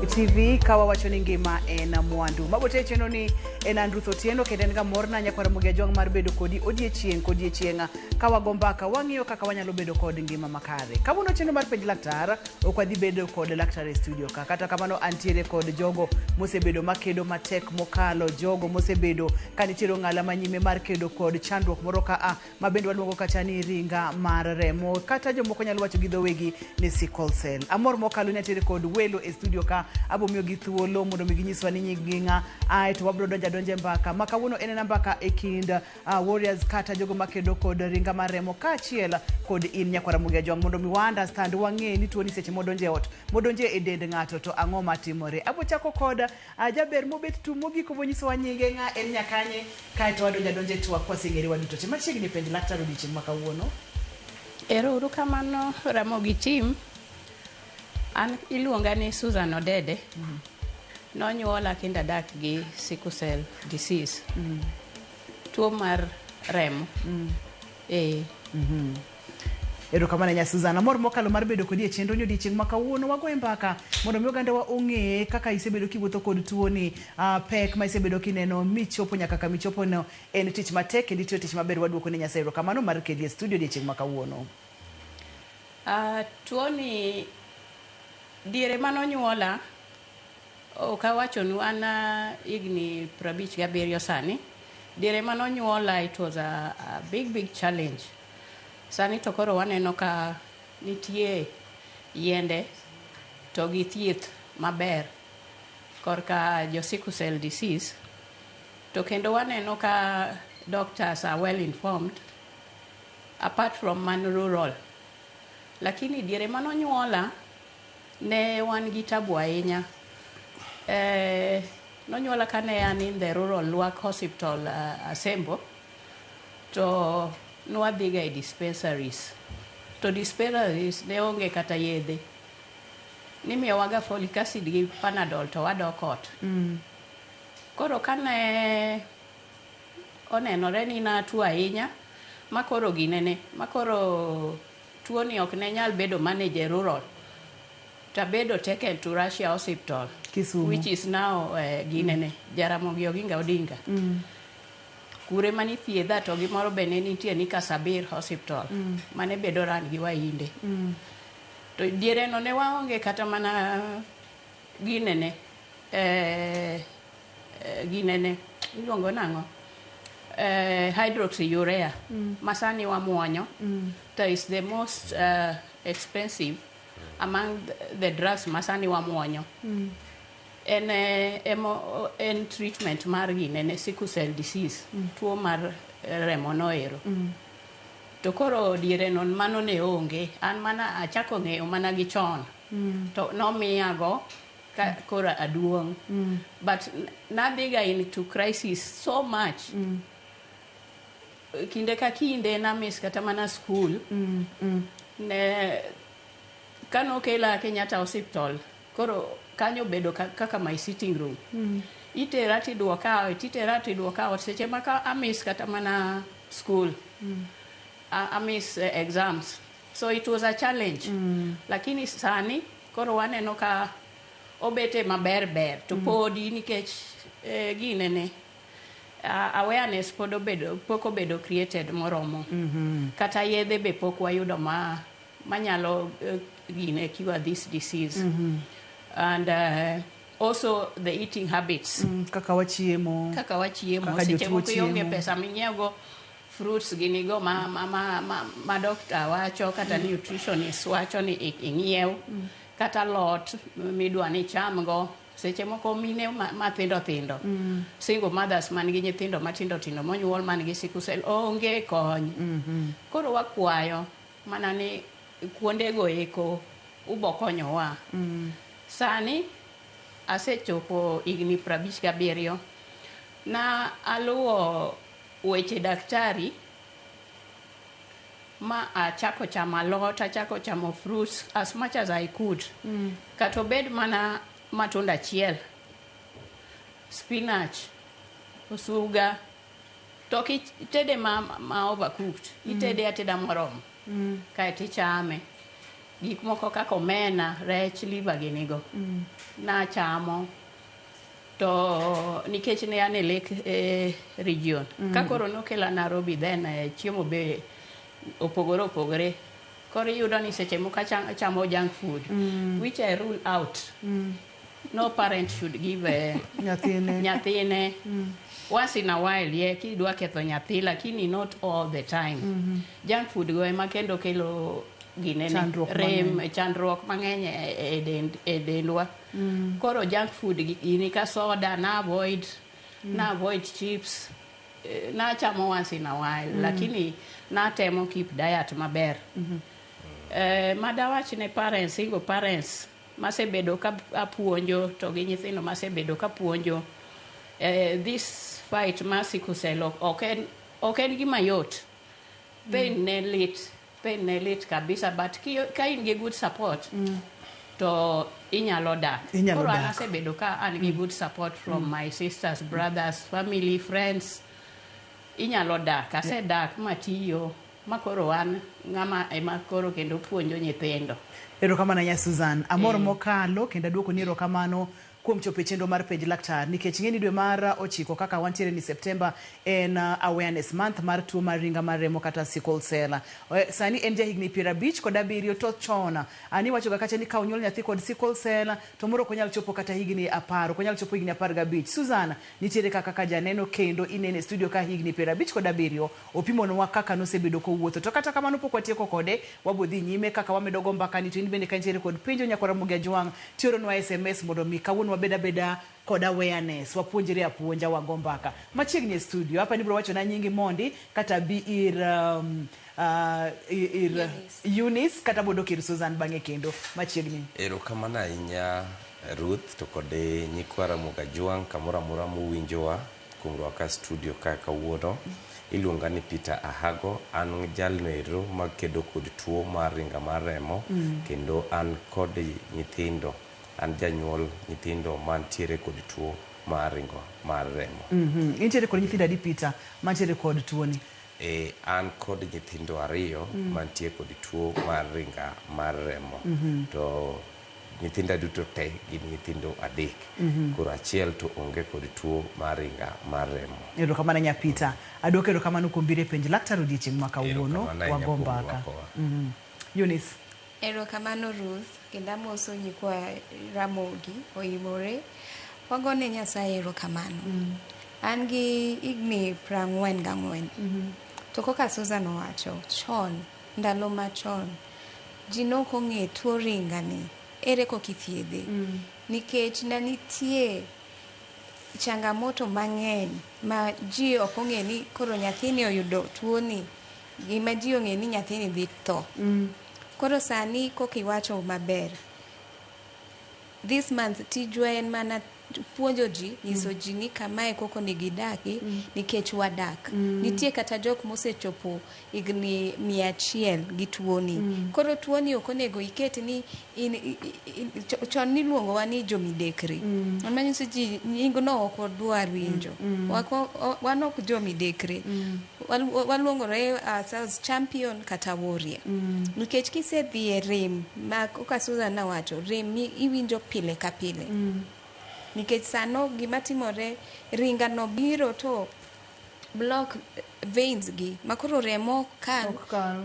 TV ka wawacho ni ngima en mwandu. Mago te chenro ni en an Ruth Otieno kendo en ga morna nyakwar Ramogi Ajwang' mar bedo kodi odiechieng' kodiechieng' ka wago mbaka wang'iyo kaka wanyalo bedo kod ngima makare. Kawuono chenro mar penj laktar ok wadhi bedo kod laktar e studio ka. Kata kamano antiere kod jogo mosebedo makedo matek mokalo, jogo mosebedo ka nitiere ong'ala manyime mar kedo kod chandruok moro ka a ma bende waluongo kacha ni ringa mar remo kata jomoko nyalo wacho gi dho wegi ni sickle cell. Amor mokalo ni antiere kod welo e studio ka abo miyogi thuolo mondo mi ginyiswa ni nying gi ng'a ae to wabro donjo adonja e mbaka ma kawuono en ena mbaka e kind warriors kata jogo makedo kod ringa mar remo kaachiel kod in nyakwar Ramogi Ajwang' mondo mi wa understand wang'e ni tuoni seche modonjo e ot modonjo e dend ng'ato to ang'o matimore. Abo chako kod jaber mobet tum mogik obonyisowa nyinge ng'a en nyakanye kaeto wadonjo adonja e twak kwaseng'ere waduto te. Machiegni penj laktar odiochieng' ma kawuono. Ero uru kamano Ramogi team. An iluonga ni Susan Odede. Nonyuola kendo adak gi sickle cell disease. Tuo mar remo. Eh. Erokamano ahinya Susan. Amor mokalo mar bedo kodi e chenro ni odiochieng' ma kawuono wagoye mbaka mondo mi ogandawa ong'e kaka isebedo kiwuotho kod tuoni, pek ma isebedo kineno michopo nyaka kama ichopo no en tich matek kendo itiyo tich maber waduoko ne Nyasaye erokamano mar keli e studio odiochieng' ma kawuono. Tuoni diere manonyuola ok awachonu an higni 57 sani. Diere manonyuola it was a big big challenge. Sani to koro waneno ka nitie yiende to gi thieth maber korka jo sickle cell disease. To kendo waneno ka doctors are well informed apart from man rural. Lakini diere manonyuola ne wan gi tabu ahinya. Nonyuola kane an in the rural Lwak Hospital Asembo to nwadhiga e dispensaries. To dispensaries ne onge kata yedhe. Nimiyowaga folic acid gi panadol to wadok ot. Koro kane onenore ni natuo ahinya makoro ginene makoro tuoni ok ne nyal bedo manage e rural tabedo taken to Russia Hospital Kisumu. which is now ginene Jaramogi Oginga Odinga. Kure manithiedha to gimoro be ne nitie ni Kasabir Hospital mane bedo ran gi Wahinde. To diere no ne waonge kata mana ginene ginene iluongo nang'o hydroxyurea ma sani wamuonyo to is the most expensive among the drugs ma sani wamuonyo. En en treatment mar ginene sickle cell disease, tuo mar remo noero. To koro diere no mano ne onge, an mana achako ng'eyo mana gi chon. To nomiya go ka koro aduong'. But nadhiga into crisis so much. Kinde ka kinde na miss kata mana school. Ne kanokela Kenyatta Hospital, koro kanyo bedo kaka my sitting room. Itera tiduoka ot, itera tiduoka ot. Seche ma ka amiss kata mana school. Amiss exams. So it was a challenge. Lakini sani koro waneno ka obete maber ber to podi nikech ginene awareness pod obedo pok obedo created moromo. Kata yedhe be pok wayudo ma manyalo gine cure this disease. And also the eating habits. Kaka wachiemo. Kaka wachiemo. Kaka Seche jotuo moko ionge chiemo. pesa minyiewo fruits ginigo ma doctor wacho kata nutritionist wacho ni ing'iew kata lot midwa ni icham go. Seche moko mine mathindo thindo, single mothers man gi nyithindo matindo tindo monyuol man gi sickle cell onge kony. Koro wakwayo mana ni kuondego eko ubo konyowa. Sani Asechopo higni 57. Na aluwo weche daktari ma achako chamo alot, achako chamo fruits as much as I could. Kata obed mana matunda achiel, spinach, osuga, to ok itede ma overcooked, itede ateda moromo. Kaeto ichame. Gik moko kaka omena, rech, liver gini go. Nachamo. To nikech ne an e Lake region. Ka koro nokela Nairobi then chiemo be opogore opogore. Koro iyudo ni seche moko achamo junk food, which I rule out. No parent should give nyathine. Nyathine. Once in a while, yeah, kidwa ketho nyathi, lakini not all the time. Junk food go ema kendo kelo ginene, Chandruok rem, mang'eny. Chandruok mang'eny e dendwa. Koro junk food gini ka soda na avoid, na avoid chips, nachamo once in a while, lakini natemo keep diet maber. Madawach ne parents, single parents, masebedo ka apuonjo to gi nyithindo masebedo ka puonjo, this fight mar sickle cell ok en gima yot. Pain ne lit, pain ne lit kabisa, but ka in gi good support to inyalo dak. Inyalo Koro an dak. Asebedo ka an gi good support from my sisters, brothers, family, friends. Inyalo dak. Asedak matiyo makoro an ng'ama ema koro kendo puonjo nyithindo. Erokamano ahinya, Susan. Amor mokalo kendo aduoko ni erokamano kuom chopo e chenro mar Penj Laktar, nikech ing'e ni dwe mar 9 kaka wantiere ni September en awareness month mar tuo mar ringa mar remo kata sickle cell. Sani en jahigni 57 to chon ani wacho ga kacha ni ka onyuol nyathi kod sickle cell to moro ok onyal chopo kata higni 10, ok onyal chopo higni 15. Susan nitiere kaka kaka janeno kendo inene e studio ka higni 57 opimonwa kaka nosebedo kowuotho. To kata kamano pok watieko kode, wabo dhi nyime kaka wamedo go mbaka ni. To in bende ka intiere kod penjo, nyakwara Ramogi Ajwang', tioronwa SMS mondo mi kawuono wabed abeda kod awareness, wapuonjre apuonja, wago mbaka machiegni e studio hapa. Nibiro wachona nyingi mondi kata bi ir ir Eunice. Eunice kata bodok ir Susan bang'e kendo machiegni. Erokamano ahinya, Ruth, to kod nyikwa Ramogi Ajwang' kamoro amora muwinjowa kuom rwaka studio ka kawuono. Iluonga ni Peter Ahago, an jalno ero makedo kod tuo mar ringa mar remo kendo an kod nyithindo, an janyuol nyithindo mantiere kod tuo mar ringo mar remo. Intiere kod nyithindo adi, Peter, mantiere kod tuoni? An kod nyithindo ariyo mantie kod tuo mar ringa mar remo. To nyithinda duto te gin nyithindo adek. Koro achiel to onge kod tuo mar ringa mar remo. Erokamano nya Peter. Aduoko erokamano kuom biro e Penj Laktar odiechieng' ma kawuono. Erokamano ahinya wago kuom mbaka. rwakowa. Eunice. Erokamano, Ruth, kendo amoso nyikwa Ramogi oimore. Wagone Nyasaye erokamano. An gi higni 44. To kaka Susan owacho, chon, ndalo machon, ji nok ong'e tuo ringani, ere kaka ithiedhe. Nikech ne nitie changamoto mang'eny ma ji ok ong'e ni koro nyathini oyudo tuoni, gima ji ong'e ni nyathini dhi tho. Koro sani kaka iwacho maber, this month tijwa en mana puonjo ji, nyiso ji ni kamae kaka onego idagi nikech wadak. Nitie kata jok mosechopo higni 100 gi tuoni. Koro tuoni ok onego iket ni in, chon niluongowa ni jomidekre. Manyiso ji nyingno ok odwar winjo. Wan ok jomidekre. Waluongore ourselves champion kata warrior. Nikech kisedhi e rem ma kaka Susan nowacho, rem iwinjo pile ka pile. Nikech sano gima timore, ringano biro to block veins gi makoro remo ok kal, Ok kal.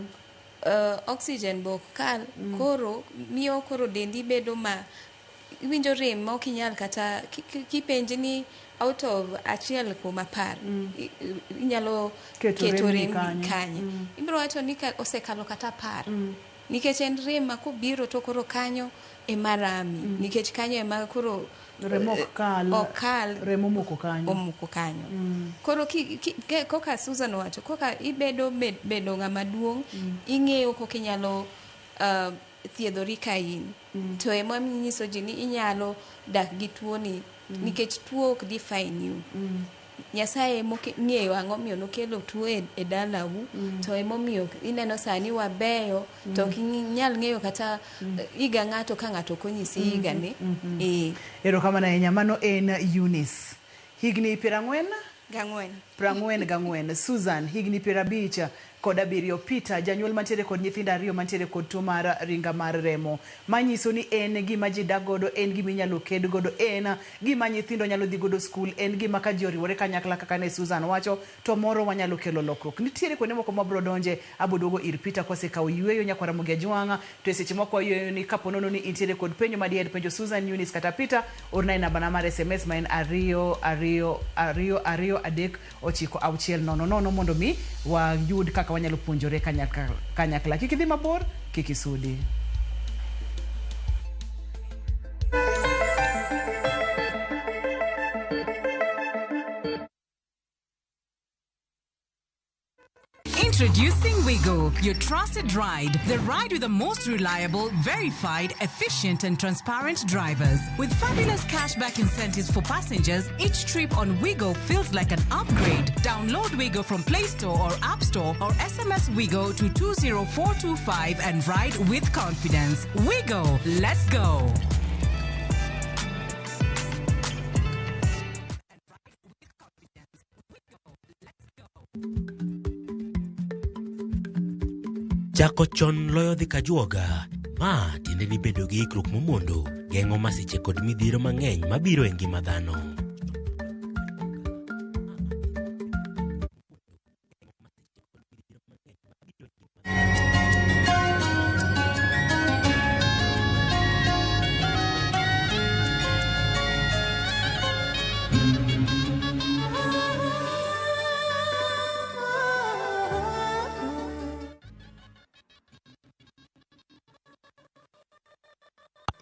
Oxygen be ok kal, koro miyo koro dendi bedo ma iwinjo rem ma ok inyal kata kipenji ni out of 1 kuom 10 inyalo keto keto remni remni kanye. Kanye ibiro wacho ni osekalo kata 10 nikech en rem ma kobiro to koro kanyo ema rami nikech kanyo ema koro remo ok kal. Ok kal. Remo moko kanyo. Omuko kanyo. Koro koka Susan owacho, koka ibedo bedo ng'ama duong', ing'eyo kaka inyalo thiedhori ka in. To ema nyiso ji ni inyalo dak gi tuoni nikech tuo ok define you. Nyasaye ng'eyo ang'o miyo nokelo tuo e dalau, to emomiyo ineno sani wabeyo, to ok inyal ng'eyo kata higa ng'ato ka ng'ato ok onyisi higane. Erokamano ahinya. Mano en Eunice. Higni 44 Gang'wen. 44. Susan, higni 57. Peter, janyuol mantiere kod nyithindo ariyo mantiere kod tuo mar ringa mar remo. Manyiso ni en gima ji dak godo, en gima inyalo ked godo, en gima nyithindo nyalo dhi godo skul, en gima ka ji oriwore kanyakla kaka ne Susan wacho, to moro wanyalo kelo lokruok. Nitiere kuonde moko mabro donje, abo duogo ir Peter kosekawo yueyo nyakwara Ramogi Ajwang', to e seche moko wayueyo ni kapo nono ni intiere kod penjo madiher penjo Susan, Eunice kata Peter, orna e nambana mar SMS ma en 222239600 mondo mi wayud kaka wanyalo puonjore kanyakla. Kik idhi mabor, kik isudi. Introducing Wigo, your trusted ride. The ride with the most reliable, verified, efficient, and transparent drivers. With fabulous cashback incentives for passengers, each trip on Wigo feels like an upgrade. Download Wigo from Play Store or App Store or SMS Wigo to 20425 and ride with confidence. Wigo, let's go. Chako chon loyo dhi kajuoga. Ma tiende ni bedo gi ikruok momondo, geng'o masiche kod midhiero mang'eny mabiro e ngima dhano.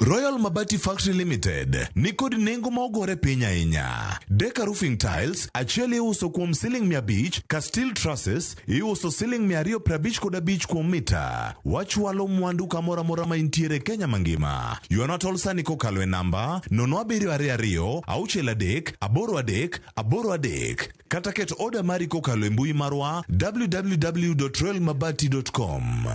Royal Mabati Factory Limited ni kod nengo ma ogore piny ahinya. Deka Roofing Tiles achiel iuso kuom siling 500 ka steel trusses iuso siling 255 kuom mita. Wachwalo mwandu kamoro amora ma intiere Kenya mangima. Ywana tol sani kokalo e namba 0722 63 83 83 kata ket oda mari kokalo e mbui marwa www.royalmabati.com.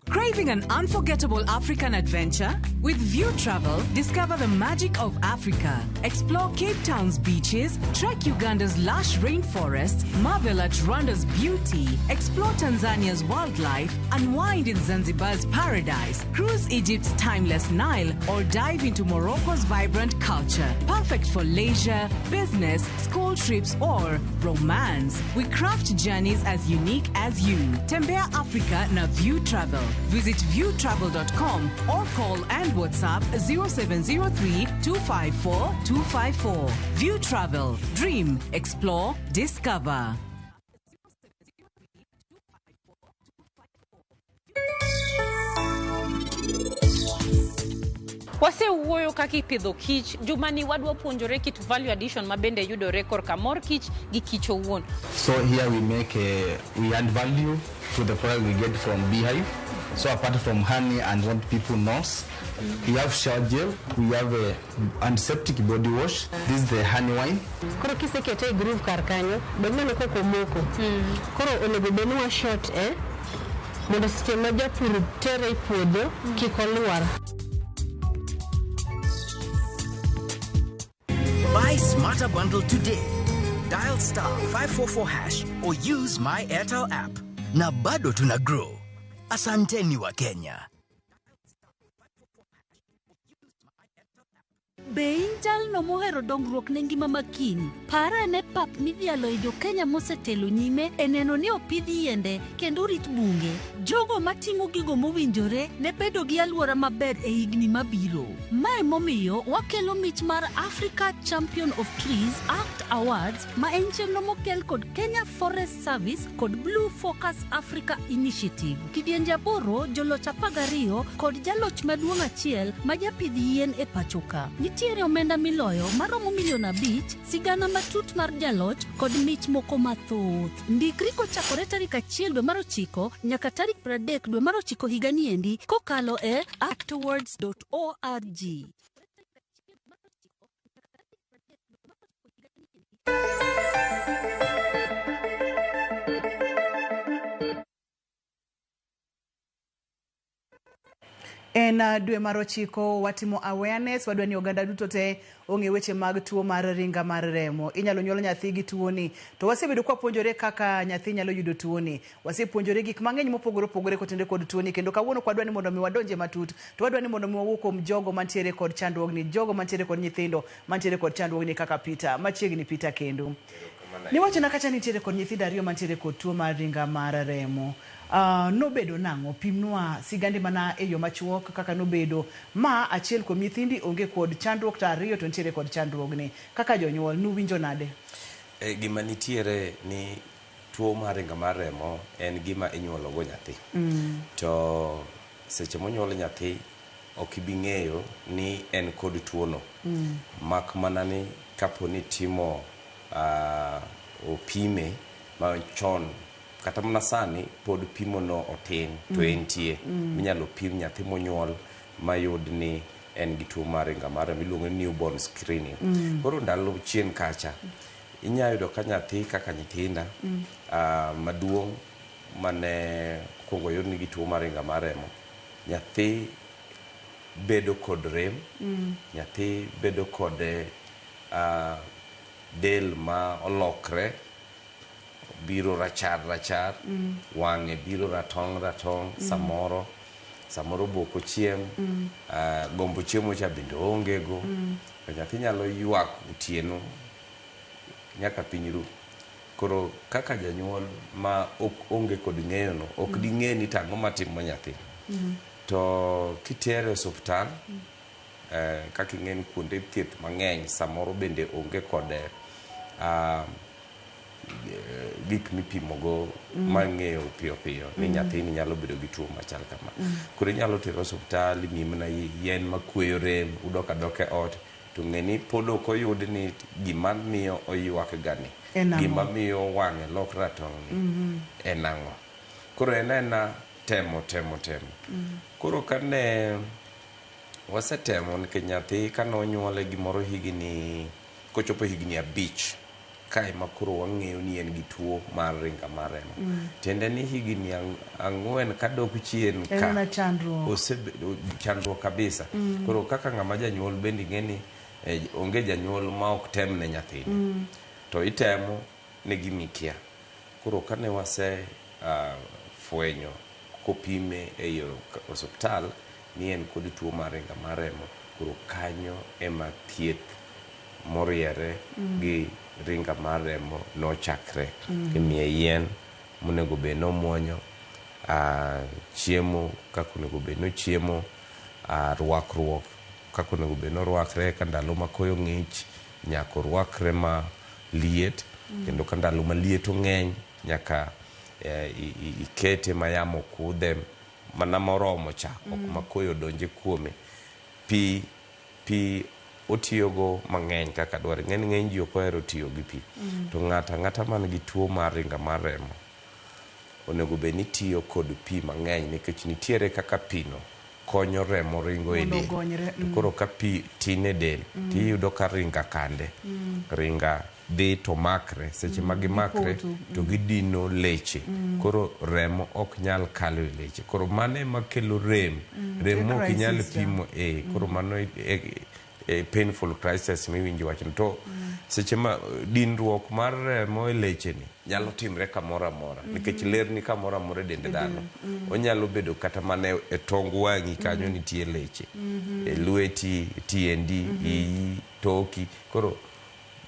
Craving an unforgettable African adventure? With View Travel, discover the magic of Africa. Explore Cape Town's beaches, trek Uganda's lush rainforests, marvel at Rwanda's beauty, explore Tanzania's wildlife, unwind in Zanzibar's paradise, cruise Egypt's timeless Nile, or dive into Morocco's vibrant culture. Perfect for leisure, business, school trips, or romance. We craft journeys as unique as you. Tembea Africa na View Travel. Visit viewtravel.com or call and WhatsApp 0703 254 254. View Travel. Dream, explore, discover. Wasewuoyo kaka ipidho kich. Jumani wadwa puonjore kit value addition ma bende yudore korka mor kich gi kich owuon. So here we add value to the product we get from beehive. So apart from honey and what people knows, we have shower gel, we have a antiseptic body wash. This is the honey wine. Koro kisekete e groove kar kanyo, bed mana kok omoko. Koro onego bed ni wa short mondo seche ma japur tere e puodho kik olwar. Buy Smarter Bundle today. Dial star 544 hash or use my Airtel app. Na bado tuna grow. Asanteni wa Kenya. Be in jalno mohero dongruok ne ngima ma kiny? Par ane pap midhialo e jo-Kenya mosetelo nyime e neno ni opidh yiende kendo orit bunge. Jogo matimo gigo mowinjore ne bedo gi alwora maber e higni mabiro. Mae momiyo wakelo mich mar Africa Champion of Trees Act Awards ma en chenro mokel kod Kenya Forest Service kod Blue Focus Africa Initiative. Kidienje 8, joloch 12 kod jaloch maduong' achiel ma japidh yien e pacho ka. Nitie Nitiere omenda miloyo maromo milion 5, sigana matut mar jaloch kod mich moko mathoth. Ndikri kochakore tarik 1 dwe mar 9 nyaka tarik 30 dwe mar 9 higani endi kokalo e actawards.org. En dwe mar 9 watimo awareness, wadwa ni oganda duto te ong'e weche mag tuo mar ringa mar remo. Inyalo nyuol nyathi gi tuoni, to wasebedo kwapuonjore kaka nyathi nyalo yudo tuoni. Wasepuonjore gik mang'eny mopogore opogore kotenore kod tuoni, kendo kawuono kwadwa ni mondo mi wadonje matut, to wadwa ni mondo mi wawuo kuom jogo mantiere kod chandruogni, jogo mantiere kod nyithindo mantiere kod chandruogni kaka Peter. Machiegni Peter kendo. Niwachona kacha nitiere kod nyithindo 2 mantiere kod tuo mar ringa mar remo. Nobedo nang'o? Pimnwa sigande mana e yo machuok kaka nobedo ma achiel kuom nyithindi onge kod chandruok to 2 to nitiere kod chandruogni. Kaka jonyuol nuwinjo nade? Gima nitiere ni tuo mar ringa mar remo en gima inyuolo go nyathi. To seche monyuol nyathi ok ibi ng'eyo ni en kod tuono. Mak mana ni kapo ni timo opime machon kata mana sani pod pimo no otin to entie. Minyalo pim nyathi monyuol mayud ni en gi tuo mar ringa mar remo iluongo ni newborn screening. Koro ndalo chien kacha inyalo yudo ka nyathi kaka nyithinda maduong' mane okuongo yud ni gi tuo mar ringa mar remo, nyathi bedo kod rem, nyathi bedo kod del ma olokre biro rachar rachar, wang'e biro ratong' ratong', samoro boko chiem, gombo chiemo cha bende oonge go. To nyathi nyalo ywak otieno nyaka piny ru. Koro kaka janyuol ma ok onge kod ng'eyo no, ok ding'e ni tang'o matimo nyathi. To kitere e osuptal, kaka ing'e ni kuonde thieth mang'eny samoro bende onge kod gik mipimogo mang'eyo piyo piyo ni nyathini nyalo bedo gi tuo machal kama. Koro inyalo tere osuptal, imiyi mana yien makweyo rem, udok adoka e ot, to ng'e ni pod ok oyud ni gima miyo oywak ga ni, gima miyo wang'e lok ratong' ni en ang'o. Koro en aena temo temo temo. Koro kane wasetemo nikech nyathi kane onyuole gimoro higni kochopo higni 5 kae ma koro wang'eyo ni en gi tuo mar ringa mar remo. Tiende ni higni 4 kadok chien ka osebedo chandruok kabisa. Koro kaka ng'ama janyuol bende ing'e ni onge janyuol ma ok tem ne nyathine. To itemo ne gima ikia. Koro kane wase fwenyo kopime e osuptal ni en kod tuo mar ringa mar remo, koro kanyo ema thieth moriere gi ringa mar remo nochakre. Imiye yien monego bed nomuonyo, chiemo kaka onego bed nochiemo, rwakruok kaka onego bed norwakre ka ndalo ma koyo ng'ich nyaka orwakre ma liet, kendo ka ndalo ma liet ong'eny nyaka ikete ma yamo kudhe mana moromo cha, ok ma koyo donje kuome. Pi otiyogo mang'eny kaka dwarore. Ng'eny ji ok ohero tiyo gi pi. To ng'ato ang'ata man gi tuo mar ringa mar remo onego bed ni tiyo kod pi mang'eny nikech nitiere kaka pi no konyo remo ringo e del. To koro ka pi tin e del, tiyudo ka ringa kande. Ringa dhi to makre. Seche ma gimakre to gidino leche. Koro remo ok nyal kalo e leche. Koro mano ema kelo rem. Rem ok inyal pimo. Koro mano painful crisis miwinjo wachno. To seche ma dinruok mar remo e leche ni nyalo timre kamoro amora nikech ler ni kamoro amora e dend dhano. Onyalo bedo kata mana e tong wang'i kanyo nitie leche. E lweti, tiendi, iyi, toki. Koro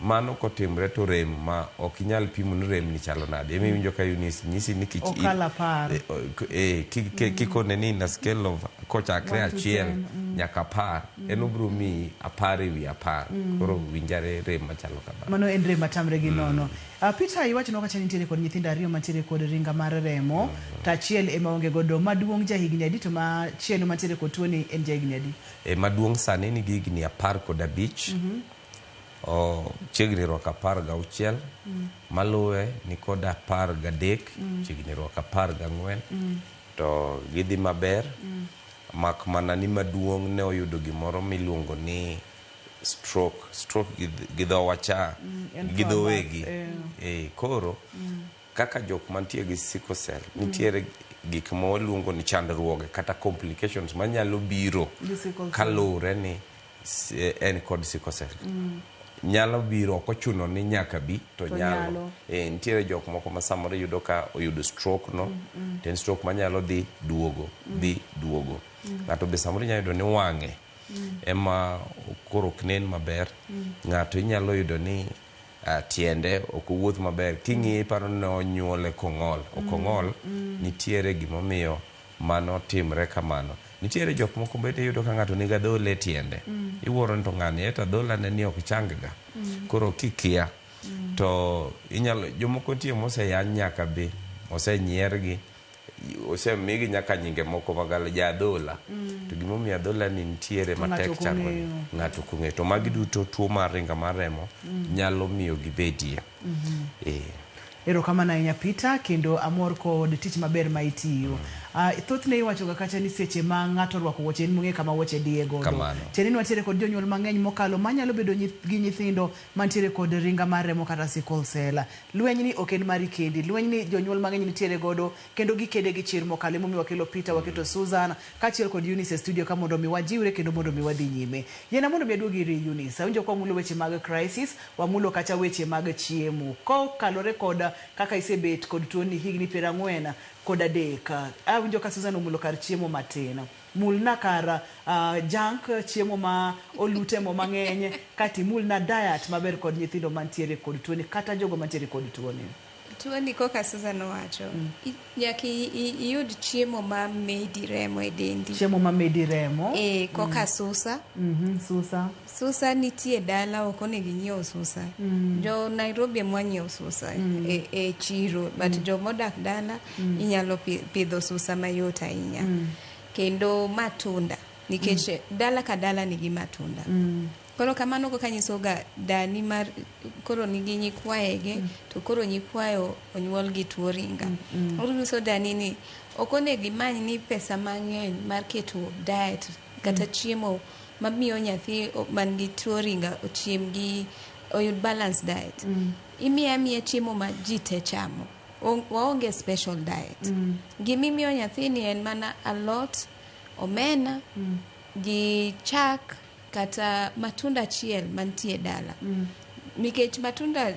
Mano kotimre to rem ma ok inyal pimo ni rem ni chalo nade. Ema iwinjo ka Eunice nyisi ni kich Okalo 10. Kikone ni in a scale of kochakre 1 to 1 10, nyaka 10, en obiro miyi 10 e wi 10. Koro winjare rem machalo kamano. Mano en rem matamre gi nono. Peter, iwachonwa kacha nitiere kod nyithindo ariyo mantiere kod ringa mar remo, to achiel ema onge godo. Maduong' jahigni adi to machielo mantiere kod tuoni en jahigni adi? Maduong' sani nigi higni 15. Chiegni rwako 16. Maluwe nikod 13, chiegni rwako 14. To gidhi maber. Mak mana ni maduong' ne oyudo gimoro miluongo ni stroke. Stroke gi dhowa cha, En gi tho dho ma- wegi. Koro kaka jok mantie gi sickle cell, nitiere gik ma waluongo ni chandruoge kata complications manyalo biro Gi sickle cell. kaluwre ni en kod sickle cell. Nyalo biro, ok ochuno ni nyaka bi to, To nyalo. nyalo. Nitiere jok moko ma samoro yudo ka oyudo stroke no, to en stroke manyalo dhi duogo, dhi duogo. Ng'ato be samoro inyalo yudo ni wang'e ema koro ok nen maber. Ng'ato inyalo yudo ni tiende ok owuoth maber. King'iye iparo ni onyuole kong'ol. Ok ong'ol, nitiere gimomiyo mano timre kamano. Nitiere jok moko bende iyudo ka ng'ato nigi adhola e tiende. Iwuoro ni to ng'ani eto adhola ne ni ok chang ga. Koro kikia to inyalo jomoko nitie moseyany nyaka be osenyiergi, osemigi nyaka nyinge moko mag ja adhola. To gimomiyo adhola ni nitiere To ng'ato matek ok chango ong'eyo. ng'ato ok ong'eyo. To magi duto tuo mar ringa mar remo nyalo miyo gibedie. Erokamano ahinya Peter, kendo amor kod tich maber ma itiyo. Thothne iwacho ga kacha ni seche ma ng'ato orwako wuoche en mong'e kama wuoche diye godo. Kamano. Tiende ni wantiere kod jonyuol mang'eny mokalo manyalo bedo gi nyithindo mantiere kod ringa mar remo kata sickle cell. Lweny ni ok en mari kendi. Lweny ni jonyuol mang'eny nitiere godo kendo gikede gi chir mokalo. Emomiyo wakelo Peter, waketo Susan kaachiel kod Eunice e studio ka mondo mi wajiwre kendo mondo mi wadhi nyime. Yiena mondo mi aduog ir Eunice. Awinjo ka wamulo weche mag crisis, wamulo kacha weche mag chiemo. Kokalore kod kaka isebet kod tuoni higni 43. Awinjo ka Susan omulo kar chiemo matin. Mulna kar junk, chiemo ma olute mo mang'eny, kata imulna diet maber kod nyithindo mantiere kod tuoni kata jogo mantiere kod tuoni. Tuoni kaka Susan owacho, nyaka iyud chiemo ma medi remo e dendi. Chiemo ma medi remo. Koka susa. Susa. Susa nitie dala, ok onego inyiew susa. Jo Nairobi ema nyiewo susa e chiro, but jomodak dala inyalo pidho susa mayot ahinya. Kendo matunda, nikech dala ka dala nigi matunda. Koro kamano kaka nyisoga dani mar koro nigi nyikwayege to koro nyikwayo onyuol gi tuo ringa. Koro nyiso dani ni ok onego imany ni pesa mang'eny mar keto diet kata chiemo mamiyo nyathi man gi tuo ringa ochiem gi oyud balance diet. Imiye amiya chiemo ma ji te chamo. Waonge special diet. Gimimiyo nyathini en mana alot, omena, gi chak kata matunda achiel mantie dala. Nikech matunda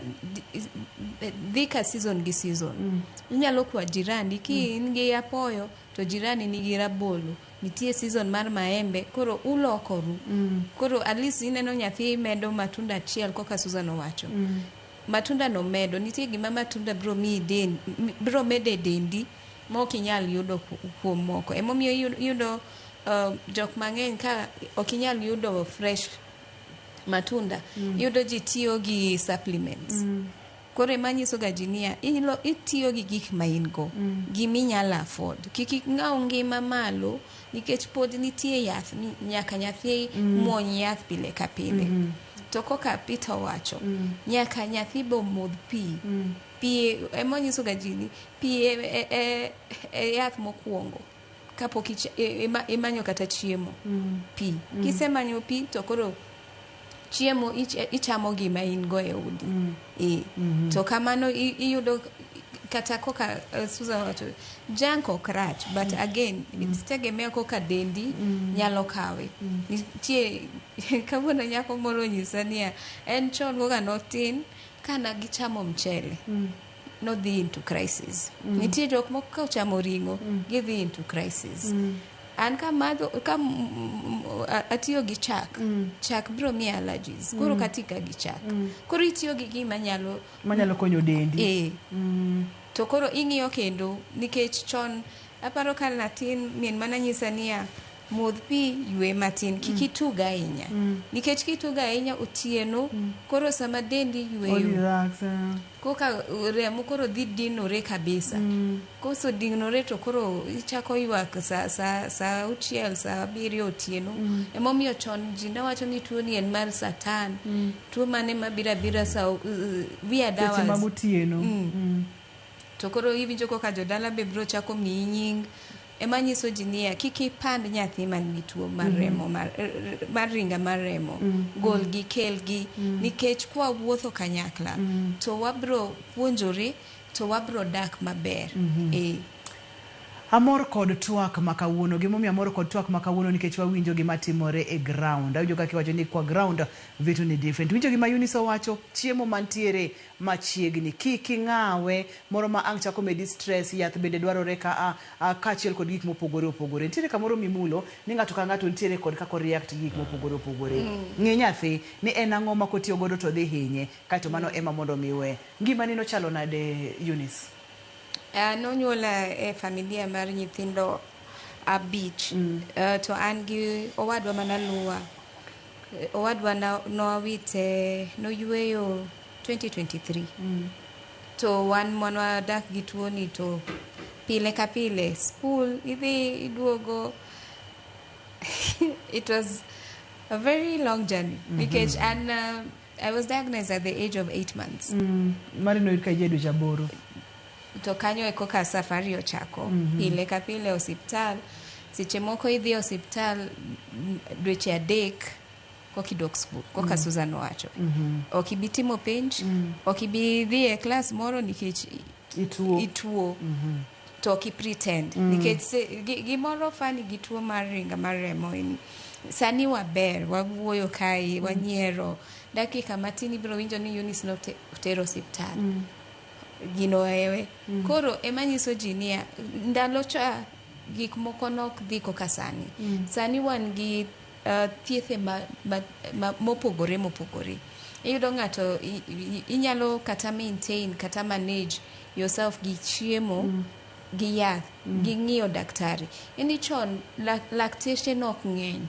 dhi ka season gi season. Inyalo kwa jirani ki in gi apoyo to jirani nigi rabolo. Nitie season mar maembe, koro ulokoru. Koro at least ineno nyathi medo matunda achiel kaka Susan owacho. Matunda no medo, nitie gima matunda biro miyi den, biro medo e dendi ma ok inyal yudo kuom moko. Emomiyo iyudo jok mang'eny ka ok inyal yudo fresh matunda, iyudo ji tiyo gi supplements. Koro ema nyiso ga ji niya, itiyo gi gik ma in go, giminyalo afford. Kik ing'aw ngima malo nikech pod nitie yath ni nyaka nyathi muony yath pile ka pile. To koka Peter owacho, nyaka nyathi be omodh pi. Pi ema nyiso ga ji ni pi e yath mokwongo kapok imanyo kata chiemo. Pi. Kisemanyo pi to koro chiemo ichamo gima in go e odi. To kamano iyudo kata koka Susan owacho, junk ok rach, but again, tegemea koka dendi nyalo kawe. Nitie kawuono nyako moro onyisa niya, en chon koka notin, kana gichamo mchele, nodhi into crisis. Nitie jok moko ka ochamo ring'o, gidhi into crisis. An kamadho ka atiyo gi chak, chak biro miya allergies. Koro katika gi chak. Koro itiyo gi gima nyalo Manyalo konyo dendi. Eh. To koro ing'iyo kendo nikech chon aparo ka natin min mana nyisa niya modh pi, ywe matin, kik itug ahinya. Nikech kitug ahinya otieno, koro sama dendi yweyo, Relax, eh. koka remo koro dhi dinore kabisa. Kosedinore to koro ichako ywak sa 6, sa 7 otieno. Emomiyo chon ji ne wacho ni tuo ni en mar satan. Tuo mane mabiro abira sa weird Seche hours. mag otieno. To koro iwinjo koka jodala be biro chako miyi nying. Ema nyiso ji niya kik ipand nyathi man gi tuo mar remo mar ringa mar remo. Golgi, kelgi, nikech kwa wuotho kanyakla to wabro puonjore to wabro dak maber. Amor kod twak ma kawuono. Gimomiyo amor kod twak ma kawuono nikech wawinjo gima timore e ground. Awinjo kaka iwacho ni kwa ground vitu ni different. Winjo gima Eunice owacho, chiemo mantiere machiegni. Kik ing'awe, moro ma ang' chako medi stress, yath bende dwarore ka kaachiel kod gik mopogore opogore. Nitiere kamoro mimulo ni ng'ato ka ng'ato nitiere kod kaka react gi gik mopogore opogore. Ng'e nyathi ni en ang'o ma kotiyo godo to dhi hinye, kaeto mano ema mondo mi we. Ngimani nochalo nade, Eunice? Nonyuola e familia mar nyithindo 5. To an gi owadwa manaluwa. Owadwa nowite noyweyo 2023. To wan mwanwadak gi tuoni to pile ka pile school idhi iduogo. It was a very long journey because and I was diagnosed at the age of 8 months. Mari noyud ka ija dweche 8. To kanyo e koka safari ochako. Pile ka pile osiptal. Seche moko idhi osiptal dweche 3 kokidok school, koka Susan owacho. Ok ibi timo penj, ok ibi dhi e klas moro nikech ituo. To ok i-pretend. Nikech gimoro funny gi tuo mar ringa mar remo en sani waber, wawuoyo kae, wanyiero. Dakika matin ibiro winjo ni Eunice notero osiptal. Gino ewe. Koro ema nyiso ji niya, ndalo cha gik moko nok dhi koka sani. Sani wan gi thiethe mopogore mopogore. Iyudo ng'ato inyalo kata maintain kata manage yourself gi chiemo, gi yath, gi ng'iyo daktari. Eni chon lakteche nok ng'eny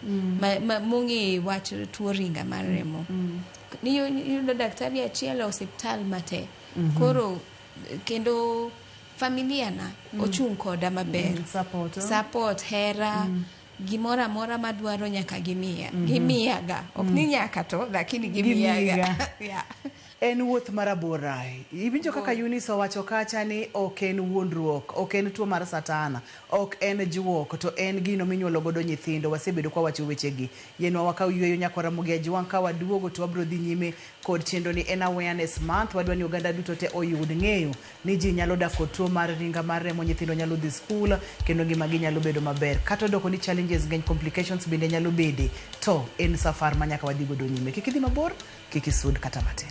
mong'e wach tuo ringa mar remo. Iyudo daktari achiel e osiptal mate. Koro kendo familia na ochung' koda maber. Support. Support, hera, gimoro amora madwaro nyaka gimiya. Gimiyaga. Ok ni nyaka to, lakini gimiyaga. Yeah. En wuoth marabora. Iwinjo kaka Eunice owacho kacha ni ok en wuondruok, ok en tuo mar satana, ok en juok, to en gino minyuolo godo nyithindo. Wasebedo kwa wacho wechegi. Yienwa wakaw yweyo nyakwara Ramogi Ajwang' ka waduogo to wabiro dhi nyime kod chenro ni en awareness month. Wadwa ni oganda duto te oyud ng'eyo ni ji nyalo dak kod tuo mar ringa mar remo, nyithindo nyalo dhi skul kendo ngimagi nyalo bedo maber. Kata odoko ni challenges ng'eny, complications bende nyalo bede, to en safar ma nyaka wadhi godo nyime. Kik idhi mabor, kik isud kata matin.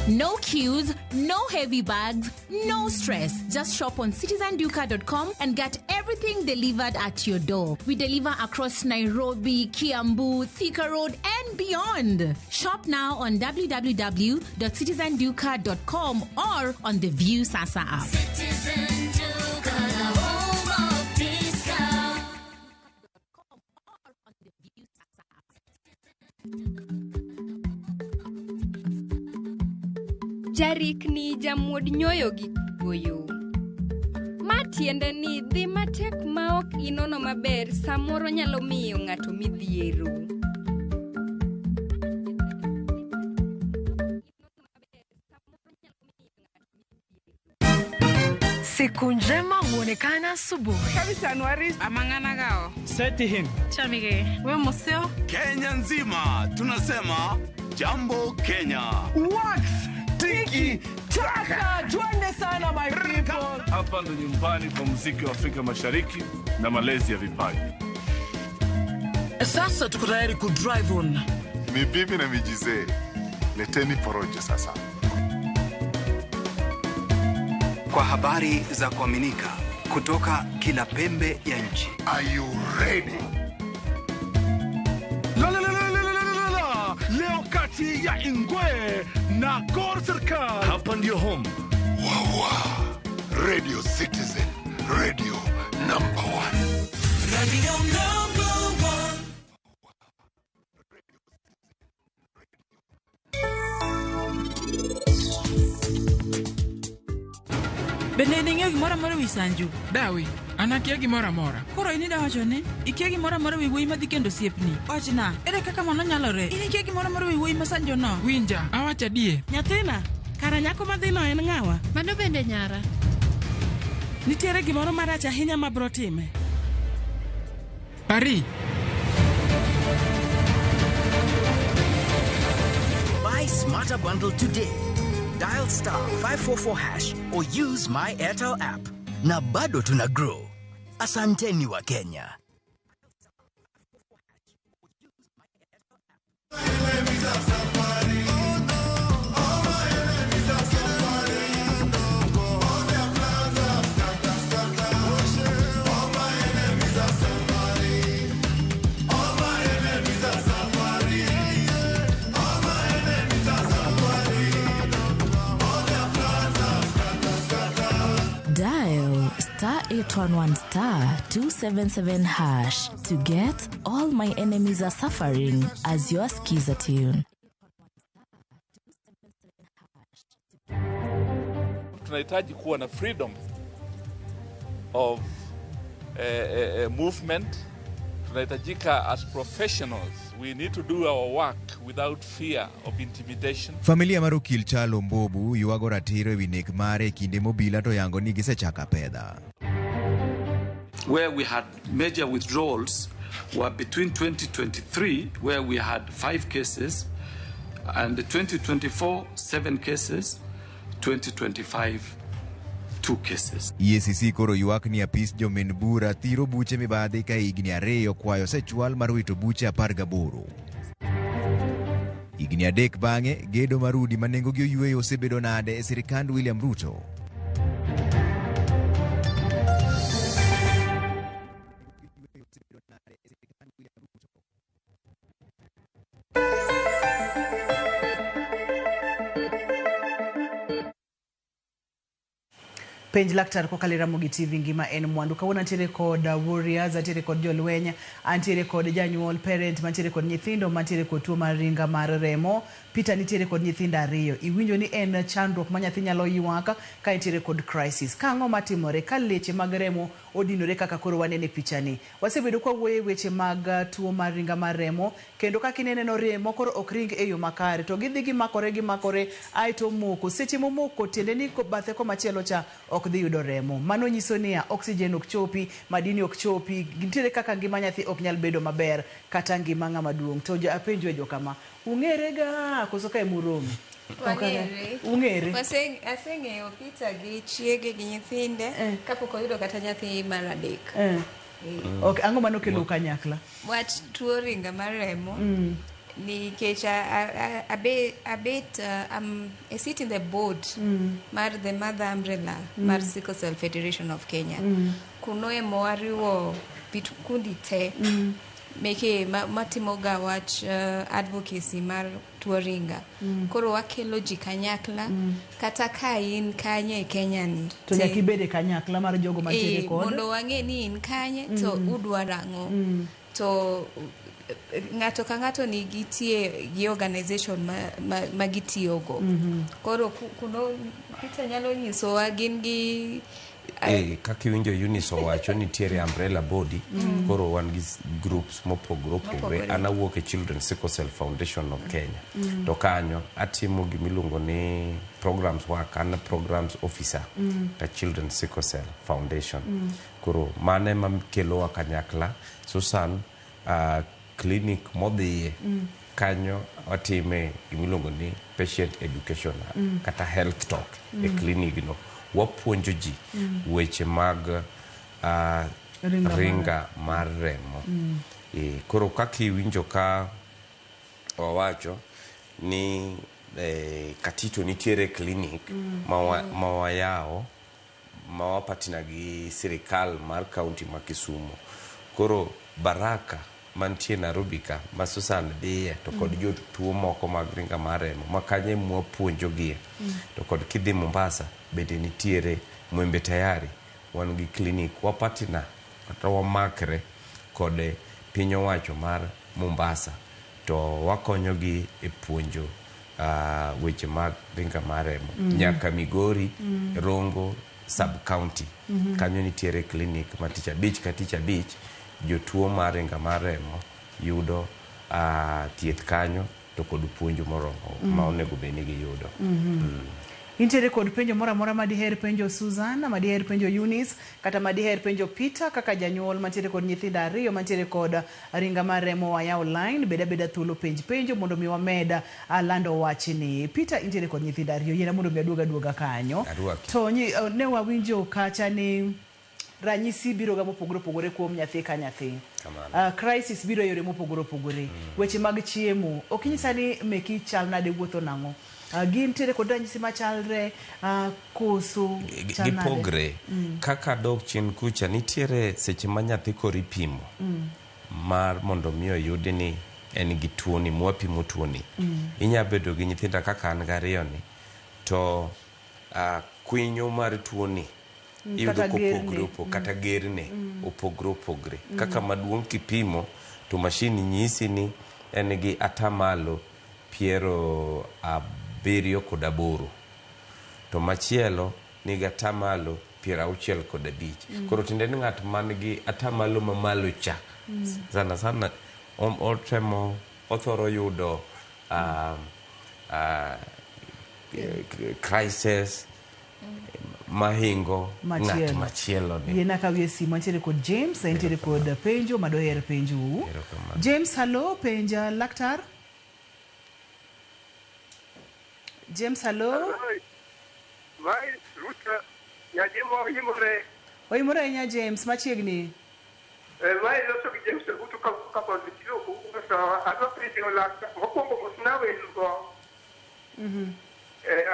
No queues, no heavy bags, no stress. Just shop on citizenduka.com and get everything delivered at your door. We deliver across Nairobi, Kiambu, Thika Road, and beyond. Shop now on www.citizenduka.com or on the View Sasa app. Citizen Duka, the home of discount. Jarikni jamuod nyoyo gi goyo. Ma tiende ni dhi matek ma ok inono maber samoro nyalo miyo ng'ato midhiero. Siku njema huonekana asubuhi. Chamige, we moseo. Kenya nzima tunasema jambo Kenya. Wax tiki taka, twende sana my people. Hapa ndo nyumbani kwa muziki wa Afrika Mashariki na malezi ya vipaji. Sasa tuko tayari ku drive on. Ni bibi na mijizee, leteni porojo sasa. Kwa habari za kuaminika kutoka kila pembe ya nchi. Are you ready? La, la, la, la, la, la, la, la. Leo kati ya Ingwe na Gor Serikal. Hapa ndio home. Wawa. Radio Citizen, radio number one. Radio number one. Bende ne ing'eyo gimoro amora ewi Sanju? Dawi, an akia gimoro amora. Koro in idawacho ni ikia gimoro amora ewi wuoyi madhi kendo osiepni. Wachna, ere kaka mano nyalore? In ikia gimoro amora ewi wuoyi ma Sanjo no? Winja, awacho adier. Nyathina, kara nyako madhino en ng'awa? Mano bende nyara. Nitiere gimoro marach ahinya ma bro time. Paris. Buy Smarter Bundle today. Dial star 544 hash or use my Airtel app. Na bado tuna grow. Asanteni wa Kenya. Dial star 811 star 277 hash to get All My Enemies Are Suffering as your skiza tune. Tunahitaji kuwa na freedom of movement. Tunahitajika as professionals, we need to do our work without fear of intimidation. Familia mar okil Kyalo Mbobu ywago ratiro ewi nek mare e kinde mobila to yango ni gisechako apedha. Where we had major withdrawals were between 2023, where we had 5 cases, and 2024, 7 cases, 2025, 2 cases. EACC koro ywak ni apis jomin bura thiro buche mibadhi ka higni 2 kwayo osechwal mar wito buche 18. Higni 3 bang'e, gedo mar udi ma nengogi oyweyo osebedo nade e sirikand William Ruto? Penj laktar kokalo e Ramogi TV ngima en mwandu. Kawuono antiere kod warriors, antiere kod jolweny, antiere kod janyuol, parent, mantiere kod nyithindo, mantiere kod tuo mar ringa mar remo. Peter nitiere kod nyithindo 2. Iwinjo ni en chandruok ma nyathi nyalo ywak ka entiere kod crisis. Ka ang'o matimore ka leche mag remo odinore kaka koro wanene e pichani? Wasebedo kwa wuoyo e weche mag tuo mar ringa mar remo, kendo kaka ineno remo koro ok ring e yo makare, to gidhi gimakore aeto moko. Seche momoko tiende ni bathe komachielo cha ok dhi yudo remo. Mano nyiso niya oxygen ok chopi, madini ok chopi, nitiere kaka ngima nyathi ok nyal bedo maber kata ngima ng'ama duong'. To apenjo e jokama, ung'ere ga koso ka emuromo? Wang'ere. Ung'ere. Aseng'eyo Peter gi chiege gi nyithinde kapok oyudo kata nyathi mar 3. Ok, ang'o mano kelo kanyakla? Wach tuo ringa mar remo. Nikech abet I sit in the board mar the mother umbrella mar Sickle Cell Federation of Kenya. Kuno ema wariwo kundi te meke matimoga wach advocacy mar tuo ringa. Koro wakelo ji kanyakla kata ka in kanye e Kenya ni to nyaka ibed e kanyakla mar jogo mantiere kod mondo wang'e ni in kanye to udwaro ang'o. To ng'ato ka ng'ato nigi tie gi organization ma gitiyogo. Koro kuno Peter nyalo nyisowa gin gi kaka iwinjo Eunice owacho nitiere umbrella body. Koro wan gi groups mopogore opogore. An awuok e Children's Sickle Cell Foundation of Kenya. To kanyo atimo gimiluongo ni programs work, an programs officer ka Children's Sickle Cell Foundation. Koro mano ema kelowa kanyakla. Susan clinic modhiye kanyo watime gimiluongo ni patient education kata health talk. E clinic no wapuonjo ji weche mag ringa mar remo. Koro kaka iwinjo ka wawacho ni Katito nitiere clinic ma wayawo ma wapatina gi sirikal mar kaunti ma Kisumu. Koro Baraka mantie Nairobi ka ma Susan dhiye to kod jotuo moko mag ringa mar remo ma kanyo ema wapuonjogie. To kod kidhi Mombasa bende nitiere Mwembe Tayari wan gi clinic wapatina kata wamakre kod piny owacho mar Mombasa to wakonyogi e puonjo weche mag ringa mar remo nyaka Migori, Rongo sub county. Kanyo nitiere clinic ma tich abich ka tich abich jotuo mar ringa mar remo yudo thieth kanyo to kod puonjo moromo ma onego bed ni giyudo. Intiere kod penjo moro amora ma diher penjo Susan, ma diher penjo Eunice, kata ma diher penjo Peter kaka janyuol mantiere kod nyithindo ariyo mantiere kod ringa mar remo wayaw line, bed abeda thuolo penj penjo mondo mi wamed lando wachni. Peter intiere kod nyithindo ariyo, yiena mondo mi aduog aduoga kanyo. Arwaki. To ne wawinjo kacha ni ranyisi biro ga mopogore opogore kuom nyathi ka nyathi. Kamano. Crisis biro e yore mopogore opogore. Weche mag chiemo, ok inyisa ni meki chal nade wuotho nang'o? Gintiere kod ranyisi machalre koso chal nade? Gipogre. Kaka dok chien kucha nitiere seche ma nyathi koro ipimo mar mondo mi oyudi ni en gi tuoni mwapimo tuoni. Inya bedo gi nyithinda kaka an gariyo ni to kwinyo mar tuoni iyudo Kata kopogre gerne. Kata gerne opogre opogre. Kaka maduong' kipimo to mashin nyisi ni en gi atamalo 78 to machielo nigi atamalo 65. Koro tiende ni ng'at man gi atamalo mamalo cha sana sana otemo othoro yudo crisis mahingo ng'at Machielo. machielo ni. Yiena kawie simu antiere kod James, entiere kod penjo madoher penjou. Erokamano. James, hello, penja laktar. James, hello. Mai Ruta nyajimo yimore. Oimore ahinya James, machiegni. Mai loso gi James Ogutu ka pod tiyo kuso adwa penjo laktar mokwongo mosna welo.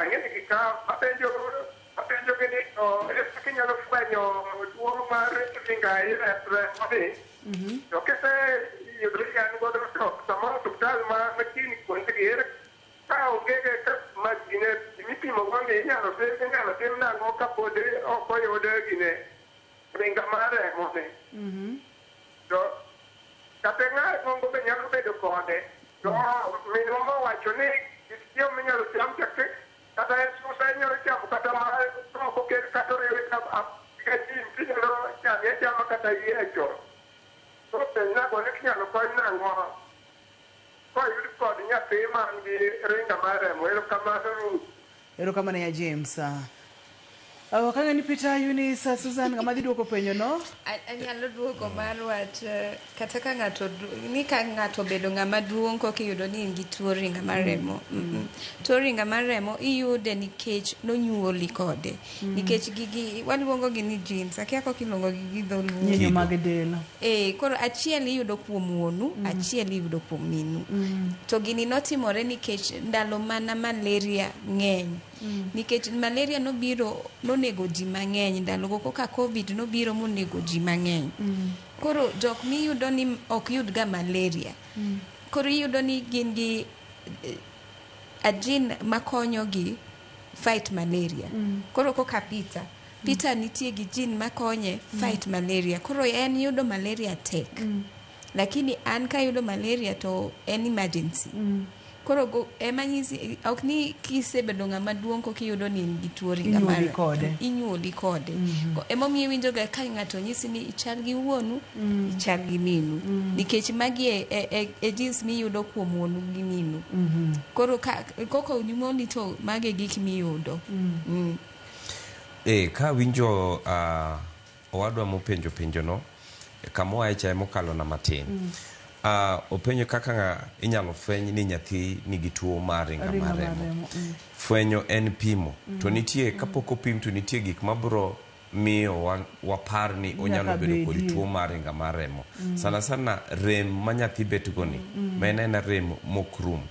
Ang'e ni ka apenjo gi ni to ere kaka inyalo fwenyo tuo mar ringa remo ni. To kise yudo ni an godo to samoro osiptal ma machiegni kuondegi ere ka onge ka ma gine mipimo go ni inyalo tim nang'o kapod ok oyud gine ringa mar remo ni. To kata ng'at moko be nyalo bedo kode to minwa mowacho ni kit chiemo minyalo cham chak kata en susa inyalo chamo kata ma ok oket kata oriwe ka chumbi tinyalo chame achama kata yiecho. Koro penjnago ni inyalo kony nang'o koyud kod nyathi man gi ringa mar remo. Erokamano Ruth. Erokamano ya James. Kang'e ni Peter, Eunice, Susan, ng'ama dhi duoko penjo no? Anyalo duoko mar wach kata ka ng'ato ni ka ng'ato obedo ng'ama duong' koka iyudo ni in gi tuo ringa mar remo. Tuo ringa mar remo iyude nikech nonyuoli kode. Nikech gigi waluongo gi ni genes, akia kaka iluongo gi gi dholuo. Nyinyo mag del. Koro achiel iyudo kuom wuonu, achiel iyudo kuom minu. To gini notimore nikech ndalo mana malaria ng'eny. Nikech malaria nobiro nonego ji mang'eny ndalogo koka COVID nobiro monego ji mang'eny. Koro jok miyudo ni ok yud ga malaria. Koro iyudo ni gin gi a gene makonyo gi fight malaria. Koro koka Peter, Peter nitie gi gene makonye fight malaria. Koro en yudo malaria tek. Lakini an kayudo malaria to en emergency. Koro ema nyisi ok ni kisebedo ng'ama duong' koka iyudo ni in gi tuo ringa mar Inyuoli kode. Inyuoli kode. Emomiyo iwinjo ga ka ng'ato nyisi ni ichal gi wuonu, ichal gi minu. Nikech magi e genes miyudo kuom wuonu gi minu. Koro kaka onyuoli to magi e gik miyudo. Ka winjo owadwa mopenjo penjo no, kama oaye cha emokalo na matin. Openjo kaka inyalo fweny ni nyathi nigi tuo mar ringa mar remo. Fwenyo en pimo. To nitie kapok opim to nitie gik mabiro miyo wapar ni onyalo Nyaka bedo kod bedie. tuo mar ringa mar remo. Sana sana rem ma nyathi bet go ni, ma en aena rem mok rum.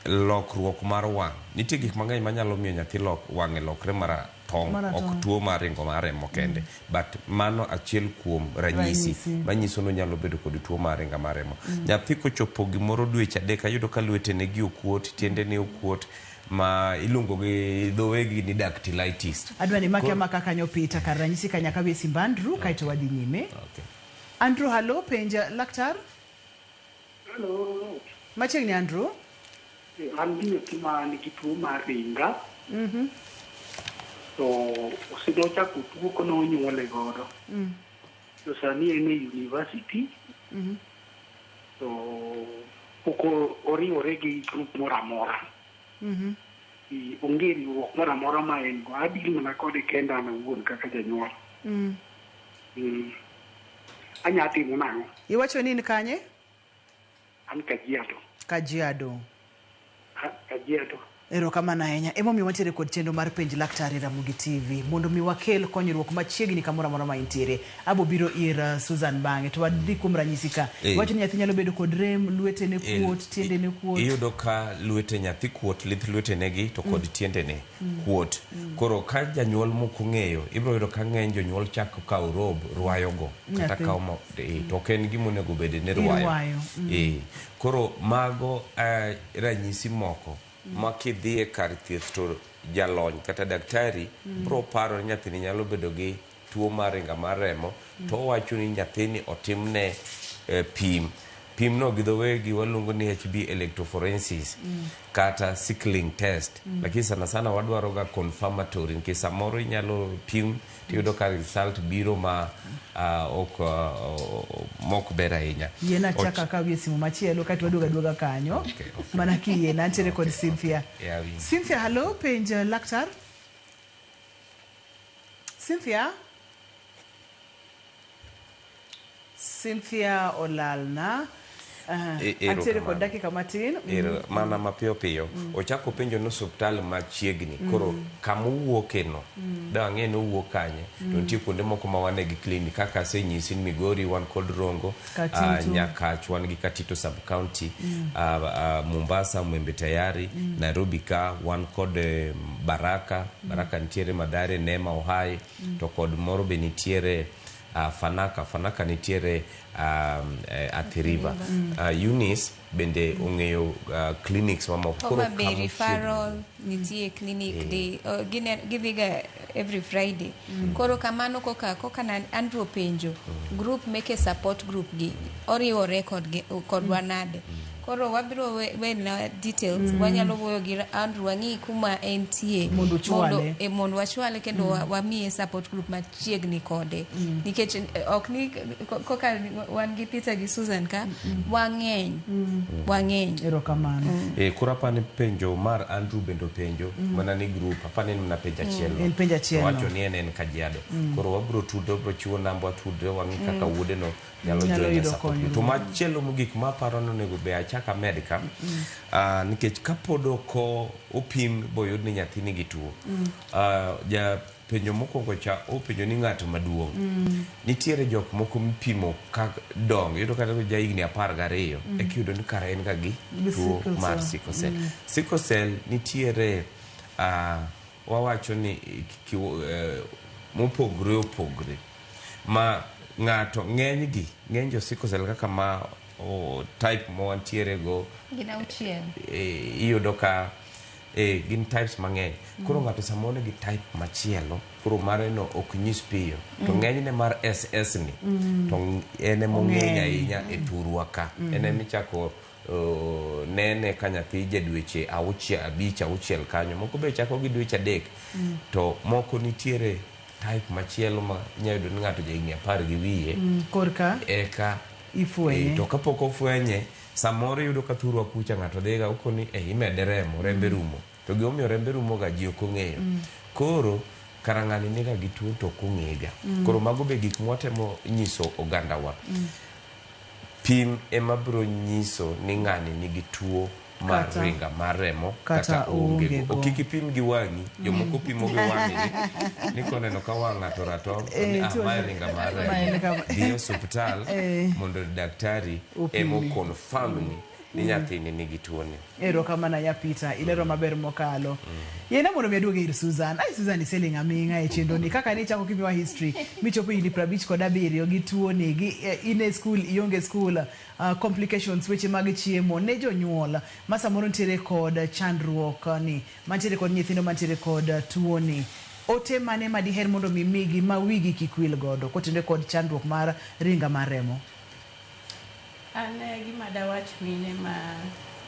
Lokruok mar wang'. Nitie gik mang'eny manyalo miyo nyathi wang'e lokre maratong', Maratong'. ok tuo mar ringo mar remo kende. But mano achiel kuom ranyisi Ranyisi. manyiso ni onyalo bedo kod tuo mar ringa mar remo. Nyathi kochopo gimoro dweche 3 ayudo ka lwetene gi okuot, tiendene okuot, ma iluongo gi dho wegi ni dactylitis. Adwa ni make amaka kanyo Peter kar ranyisi ka nyaka wi simb Andrew kaeto wadhi nyime. Andrew, hallo, penj laktar. Hello. Machiegni Andrew. An gi nyathi ma nigi tuo mar ringa to osedochako tuo kononyuole godo. To sani en e university to pok oriwore gi group moro amora. Onge riwruok moro amora ma en go. Adil mana kode kenda an awuon kaka janyuol. Anya timo nang'o? Iwacho ni in kanye? An Kajiado. Kajiado. Kajiado. Erokamano ahinya. Emomiyo wantiere kod chenro mar penj laktar e Ramogi TV mondo mi wakel konyruok machiegni kamoro amora ma intiere. Abo biro ir Susan bang'e to wadhi kuom ranyisi ka. Iwacho ni nyathi nyalo bedo kod rem, lwetene kuot, tiendene kuot. Iyudo ka lwete nyathi kuot, lith lwetene gi to kod tiendene kuot. Koro ka janyuol mok ong'eyo, ibiro yudo ka ng'eny jonyuol chako kawo rob rwayogo kata Nyathi. kawo to ok en gima onego bed ni rwayo. Irwayo. Koro mago ranyisi moko ma kidhi e kar thieth to jalony kata daktari biro paro ni nyathini nyalo bedo gi tuo mar ringa mar remo to owacho ni nyathini otimne pim. Pimno gi dho wegi waluongo ni HB electrophoresis kata sickling test. Lakini sana sana wadwaro ga confirmatory nikech samoro inyalo pim tiyudo ka result biro ma ok mok ber ahinya. Yiena achaka akawie simu machielo kaeto waduogo aduoga kanyo. Mana kiyiena antiere kod Cynthia. Yeah, awinjo. Cynthia, hallo, penj laktar. Cynthia? Cynthia olalna. Antiere kod Erokamano. dakika matin. Ero, mana mapiyo piyo. Ochako penjo ni osuptal machiegni. Koro kama owuoke no, da ang'e ni owuok kanye. To nitie kuonde moko ma wan e gi clinic kaka asenyisi ni Migori wan kod Rongo, Katito. Nyakach wan gi Katito sub county, Mombasa Mwembe Tayari, Nairobi ka wan kod Baraka, Baraka nitiere Mathare, Nema Ohai, to kod moro be nitiere Fanaka, Fanaka nitiere Athi River. Eunice bende ong'eyo clinics mamoko. Koro Homa Bay kama referral nitie clinic di gidhiga every Friday. Koro kamano koka na Andrew penjo group meke support group gi oriwore kodwa nade. Koro wabiro wena details. Wanyalo wuoyo gi Andrew wang'i kuma entie Mondo uchwale. Mondo wachwale kendo wamiye support group machiegni kode. Nikech ok ni koka wan gi Peter gi Susan ka wang'eny. Wang'eny. Erokamano. Koro apani penjo mar Andrew bende openjo mana ni group apani en mana penjo achiel no. En penjo achiel no. Owacho ni en Kajiado. Koro wabiro tudre, wabiro chiwo namba watudre wang'i kaka wuode no nyalo Nyalo join e yudo support group. konyruok. To machielo mogik ma aparo ni onego be achak amed ka, nikech kapod ok opim boyud ni nyathi nigi tuo. Japenjo mokwongo cha openjo ni ng'ato maduong'. Nitiere jok moko mipimo ka dongo, iyudo kata ja higni 12 eka iyudo ni kara en ga gi Gi tuo sickle mar cell. sickle cell. Sickle cell nitiere wawacho ni mopogore opogore ma ng'ato ng'eny jo sickle cell kaka ma type ma wantiere go Gin auchiel. Iyudo ka gin types mang'eny. Koro ng'ato samoro nigi type machielo, koro mare no ok nyis piyo. To ng'enyne mar SS ni, to en ema ong'eny Ong'eny. ahinya e thurwa ka. En ema ichako nene ka nyathi ja dweche 6, 5, 6 kanyo. Moko be chako gi dweche 3. To moko nitiere type machielo ma inyalo yudo ni ng'ato ja higni 10 gi wiye. Korka Eka ifwenye. To kapok ofwenye, samoro iyudo ka thurwa kucha ng'ato dhiga okoni imede remo, rembe rumo. To gimomiyo rembe rumo ga ji ok ong'eyo. Koro kara ng'ani niga gi tuo to ok ong'ega. Koro mago be gik mwatemo nyiso ogandawa. Pim ema biro nyiso ni ng'ani nigi tuo mar Kata- ringa mar remo kata kata oonge oonge go. go. Kik ipim gi wang'i, jomoko pimo gi wang'gi ni koneno ka wang' ng'ato ratong' to ni, Eh, "Ah, to- mae ringa mar Mae remo." ringa ma- Dhi e osuptal Eh. mondo daktari Opimni. emo confirm ni ni nyathini nigi tuoni. Erokamano ya Peter, ilero maber mokalo. Yena mondo mi aduoge ir Susan. Ai Susan iseling' aming'a e chenro ni. Kaka nichako kimiwa history, michopo higni 57 gi tuo ni, gi in e skul, ionge skul, complications, weche mag chiemo, ne jonyuol ma samoro nitiere kod chandruok ni, mantiere kod nyithindo mantiere kod tuo ni. Ote mane ma diher mondo mi migi ma wigi kik wil godo kotenore kod chandruok mar ringa mar remo? An gima dawach mine ma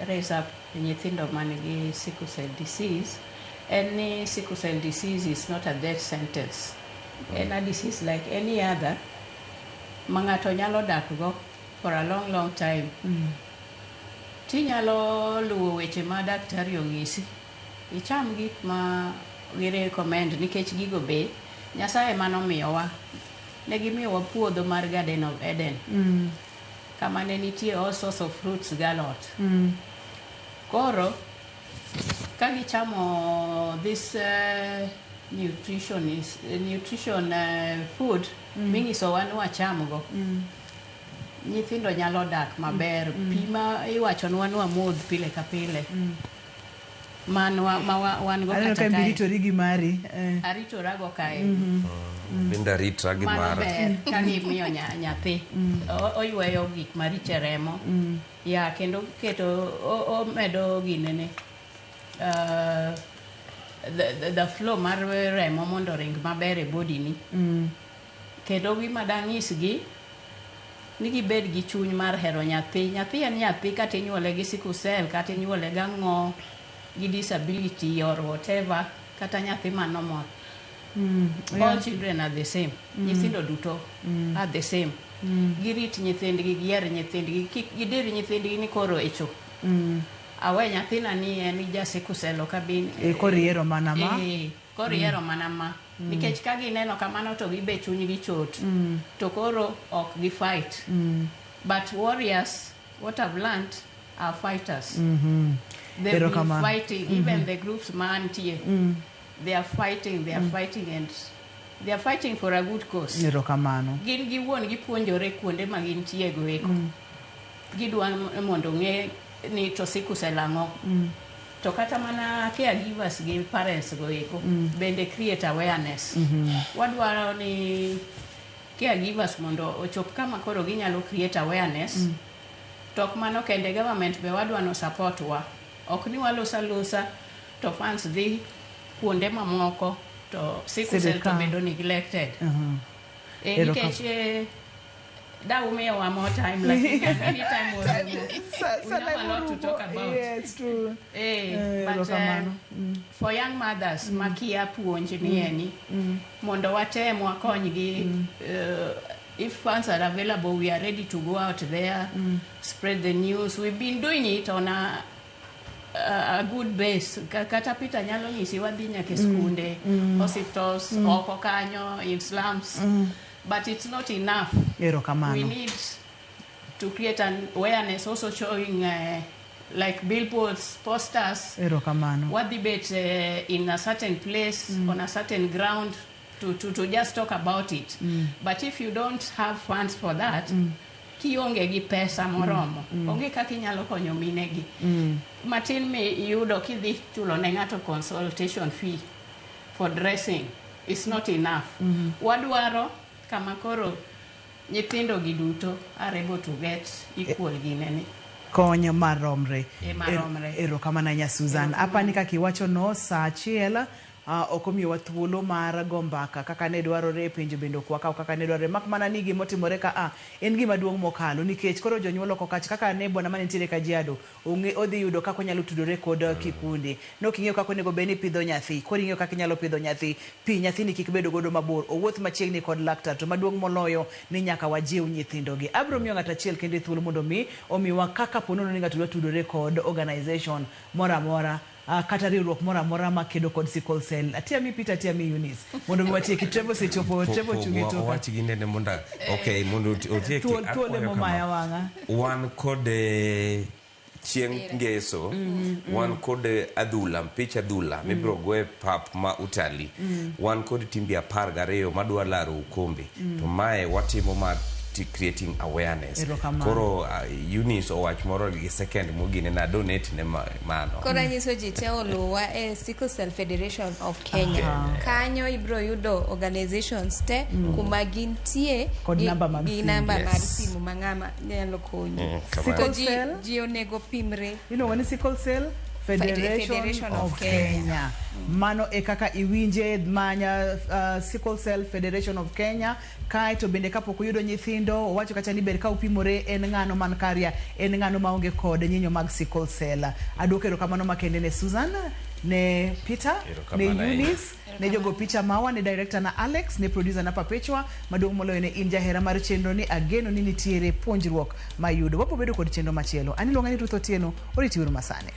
raise up nyithindo man gi sickle cell disease en ni sickle cell disease is not a death sentence. En a disease like any other ma ng'ato nyalo dak go for a long, long time. Tinyalo luwo weche ma daktari onyisi. Icham gik ma gi recommend nikech gigo be Nyasaye manomiyowa. Ne gimiyowa puodho mar Garden of Eden. Kama ne nitie all sorts of fruits gi alot. Koro ka gichamo this nutrition food minyisowa ni wachamgo, nyithindo nyalo dak maber. Pi ma iwachonwa ni wamodh pile ka pile manwa ma wan go Aneno kata ka kae. iritori gi mari. Aritorago kae. Bende aritra gi Mano mara. ber ka gimiyo nyathi oyweyo gik maricho e remo. Ya kendo keto omedo ginene the flow mar remo mondo oring maber e body ni. Kendo gima dang'isgi ni gibed gi chuny mar hero nyathi. Nyathi en nyathi kata inyuole gi sickle cell kata inyuole gang'o gi disability or whatever kata nyathi ma normal. All children are the same. Nyithindo duto are the same. Girit nyithindgi, giher nyithindgi, kik gidir nyithindgi ni koro echo. Awe nyathina ni en ja sickle cell ok abi. E, koro ihero mana ma. Koro ihero mana ma. Nikech ka gineno kamano to gibe chunygi chot. To koro ok gi fight. But warriors, what I've learned, are fighters. They've been Erokamano. fighting, even the groups mantie. They are fighting, they are fighting and they are fighting for a good cause. Erokamano. Gin giwuon gipuonjore kuonde ma gintie go eko. Gidwa mondo ng'e ni to sickle cell ang'o. To kata mana caregivers gi parents go eko bende create awareness. Wadwaro ni caregivers mondo ochop kama koro ginyalo create awareness. To ok mano kende, government be wadwa no support wa. Ok ni waloso alosa to funds dhi kuonde mamoko to sickle cell to Sirikal. bedo neglected. Nikech da umiyowa more time, lakini anytime orumo. We have a lot to talk about. Yes, true. But Erokamano. for young mothers makia puonj ni eni mondo watem wakonygi if funds are available, we are ready to go out there, spread the news. We've been doing it on a good base. Kata Peter nyalo nyisi wadhi nyaka e skunde, hospitals, oko kanyo, in slums. But it's not enough. Erokamano. We need to create an awareness also showing like billboards, posters. Erokamano. What debate in a certain place, on a certain ground, to just talk about it. But if you don't have funds for that, kionge gi pesa moromo, onge kaka inyalo konyo minegi. Matin mi iyudo kidhi chulo ne ng'ato consultation fee for dressing, it's not enough. Wadwaro kama koro nyithindo gi duto are able to get equal ginene. Kony maromre. Maromre. Erokamano ahinya Susan. Apani kaka iwacho no saa achiel ok omiyowa thuolo mar go mbaka kaka ne dwarore, penjo bende ok wakaw kaka ne dwarore, mak mana ni gimotimore ka a en gima duong' mokalo nikech koro jonyuol oko kach kaka ne bwana mane nitiere Kajiado ong'e odhi yudo kaka onyalo tudore kod kikundi nok ing'eyo kaka onego bed ni ipidho nyathi, koro ing'eyo kaka inyalo pidho nyathi, pi nyathini kik bed godo mabor, owuoth machiegni kod laktar, to maduong' moloyo ni nyaka wajiw nyithindogi. Abiro miyo ng'ato achiel kende thuolo mondo mi omiwa kaka po nono ni ng'ato dwa tudore kod organization moro amora, kata riwruok moro amora makedo kod sickle cell. Atiami Peter, atiami Eunice mondo mi watieki. Trevor osechopo, Trevor ochung' e toka. Owach gi nene mondo okay mondo otieki. Thuol Akwayo emomaya kama. wang'a. Wan kod Chieng' Ngeso wan kod adhula, mpich adhula mibiro go e pap ma Utalii. Wan kod timbe 12 madwa laro okombe. To mae watimo mar creating awareness. Erokamano. Koro Eunice owach moro gi second mogine na donate ne mano. Koro anyiso ji te oluwa e Sickle Cell Federation of Kenya. Kanyo ibiro yudo organizations te kuma gintie Kod namba mag gi simu. namba mar simu ma ng'ama nyalo konyi. Kamano. To Sickle cell? ji onego pimre. Iluongo ni Sickle Cell Federation, Federation of of Kenya. Kenya. Mano e kaka iwinje manya Sickle Cell Federation of Kenya. Kae to bende kapok uyudo nyithindo, owacho kacha ni ber ka upimore en ng'ano man karia, en ng'ano maonge kod nyinyo mag sickle cell. Aduoko erokamano makende ne Susan, ne Peter, ne Erokamano ahinya. Eunice, ne jogo picha mawa, ne director na Alex, ne producer na Perpetua, maduong' moloyo ne in jahera mar chenro ni ageno ni nitiere puonjruok mayudo. Wabiro bedo kod chenro machielo. An iluonga ni Ruth Otieno, oriti uru masani.